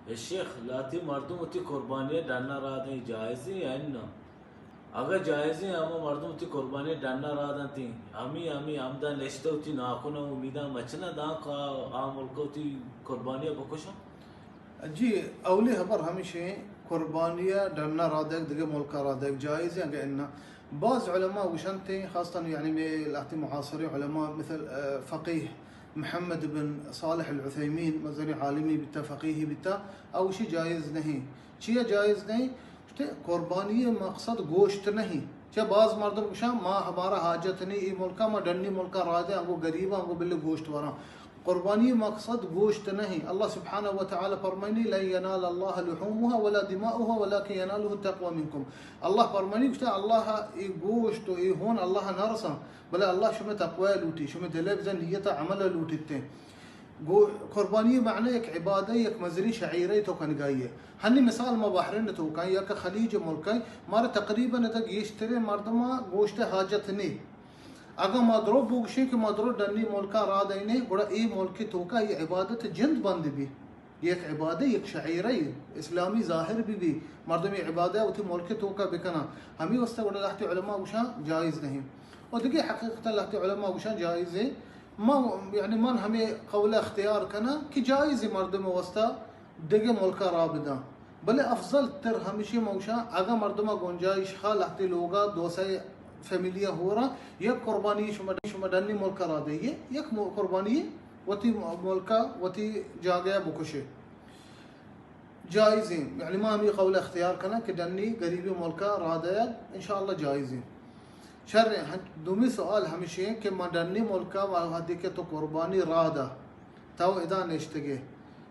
اے شیخ، لہتے مردم وتی قربانی ءَ ڈن ءَ راہ دیں، جائزیں یا اناں؟ اگاں جائزیں، ہما مردم وتی قربانی ءَ ڈن ءَ راہ دنت، ہمے، ہمے ہمدا نشتہ وتی ناکن ءَ امیداں مچناں داں کہ آ ملک ءَ وتی قربانی ءَ بکشاں؟ جی، اولی ہبر ہمیش ایں، قربانی ءَ ڈن ءَ راہ دئیگ، دگہ ملک ءَ راہ دئیگ جائزیں اگاں اناں؟ بعض علماء گوشنت، خاصتاً یعنی مئے لہتے معاصریں علماء مثل، آ، فقیہ محمد بن صالح العثیمین، مزنیں عالمے بیتا، فقیہے بیتا، آ گوشی جائز نہیں۔ چیا جائز نہیں؟ گوشتے قربانی مقصد گوشت نہیں۔ چہ بعض مردم گوشاں، ما، ہمارا حاجت نہیں، اے ملکا ما ڈنی ملکا راہ دیں، انگو غریباں، انگو بلے گوشت وراں۔ قربانی مقصد گوشت نہیں۔ اللہ سبحانہ و تعالی فرمائنی، لن ینال اللہ لحومها ولا دماؤها ولكن يناله التقوى منكم۔ اللہ فرمائنی، گوشتے اللہ اے گوشت و اے ہون اللہ نہ رساں، بلے اللہ شمئے تقوی لوٹی، شمئے دل ءَ بزاں نیت ءُ عمل ءَ لوٹیت۔ گو قربانی معنی یک عبادہ، یک مزنیں شعیرے تو کنگائی ہے۔ ہنی مثال ما بحرین توکا یا کہ خلیج ملکاں، مارا تقریباً ادا گیشتریں مردماں گوشت حاجت نہیں۔ اگاں ما درو بگوشیں کہ ما درو ڈنی ملکاں راہ دئینیں، گڑا اے ملک توکا اے عبادت جند بند بی۔ یک عبادہ، یک شعیرے اسلامی ظاہر بی بی، مردم اے عبادہ وتی ملک توکا بکناں۔ ہمے واسطہ گڑا لہتے علماء گوشاں جائز نہیں۔ و دگہ حقیقتاً لہتے علماء گوشاں جائز ہے۔ ما، یعنی من ہمے قول اختیار کناں کہ جائز ہے مردم واسطہ دگہ ملکا راہ بداں۔ بلے افضل تر ہمیشی موشاں، اگاں مردماں گنجائش ہا لہتے لوگا دو سئے فیملی ہوراں، یک قربانی شما، شما ڈنی ملکا راہ دئیے، یک مو-، قربانی وتی ملکا، وتی جاگہ بکشے۔ جائزیں، یعنی ما ہمے قول اختیار کناں کہ ڈنی غریبی ملکا راہ دئیگ انشاءاللہ جائزیں۔ شر، ہن-، دومی سوال ہمیشی کہ ما ڈنی ملکا وہدے کہ تو قربانی راہ دا، تو ادا نشتگے،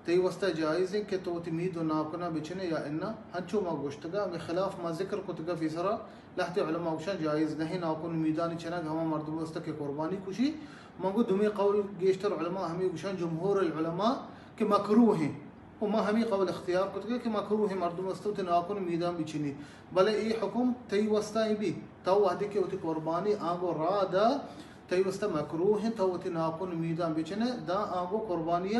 تئی واسطہ جائز انت کہ تو وتی مید و ناکنا بچنے یا انا؟ ہنچو ما گوشتگا، ہمے خلاف ما ذکر کتگا پیسرا، لہتے علماء گوشاں جائز نہیں، ناکن میدانی چنگ ہما مردم واسطہ کہ قربانی کشی۔ من گو دومی قول گیشتر علماء ہمے گوشاں، جمہور العلماء، کہ مکروہ ہیں۔ و ما ہمے قول اختیار کتگا کہ مکروہ ہیں مردم واسطہ وتی ناکن میدان بچنی۔ بلے اے حکم تئی واسطہ ہی بی، تو وہدے کہ وتی قربانی آنگو راہ دا، تئی واسطہ مکروہ ہیں، تو وتی ناکن میدان بچنے، داں آنگو قربانی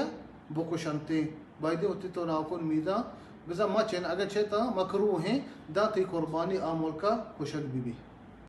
بکشنتے۔ بایدے وتی تو ناکن میدان بزاں مچن، اگرچہ تا مکروہ ہیں، داں تئی قربانی آ ملکا کشگ بی بی۔